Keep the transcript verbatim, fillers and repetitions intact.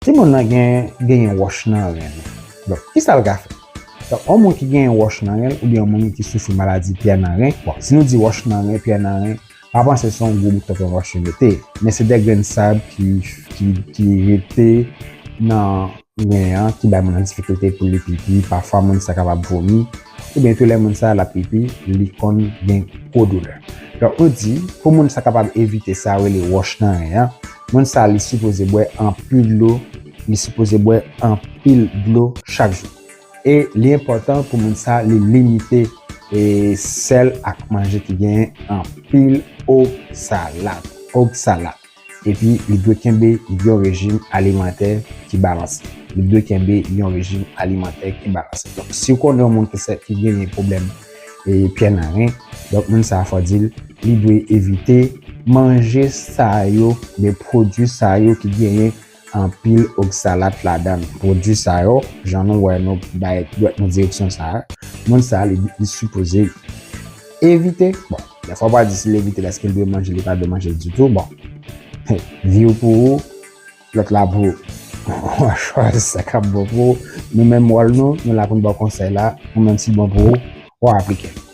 Timoun nan gen, genyen wòch nan ren li. Donk, kisa l ka fè? Donk, yon moun ki genyen wòch nan ren l, oubyen yon moun ki soufri maladi pyè nan ren, bon, si nou di wòch nan ren, pyè nan ren, pa panse se yon gwo bout tonton wòch yo mete, men se de grenn sab ki, ki, ki rete nan ren an, ki bay moun nan difikilte pou li pipi, pafwa moun sa kapab vomi, oubyen tou lè moun sa l ap pipi, li konn gen gwo doulè. Donk, nou di, pou moun sa kapab evite sa yo rele wòch nan ren an, moun sa li sipoze bwè anpil dlo, li sipoze bwè anpil dlo chak jou. E li enpòtan pou moun sa li limite e sèl ak manje ki genyen anpil ogsalat, ogsalat. Epi li dwe kenbe yon rejim alimantè ki balanse. Li dwe kenbe yon rejim alimantè ki balanse. Donk, si w konnen yon moun ki, ki genyen pwoblèm e pyè nan ren, donk moun sa a fò di l, li dwe evite manje sa yo, men pwodui sa yo ki genyen anpil ogsalat ladan l. Pwodui sa yo, jan nou wè nou bay dwèt nou direksyon sa a, moun sa a, li, li sipoze evite. Bon, dèfwa w pa di si l evite l, èske l dwe manje, li pa dwe manje l ditou. Bon, vi w pou ou, lòt la pou ou. W a chwazi sa k ap bon pou ou. Nou menm wòl nou, nou la pou n ba w konsèy la, ou menm si l bon pou ou, w a aplike l.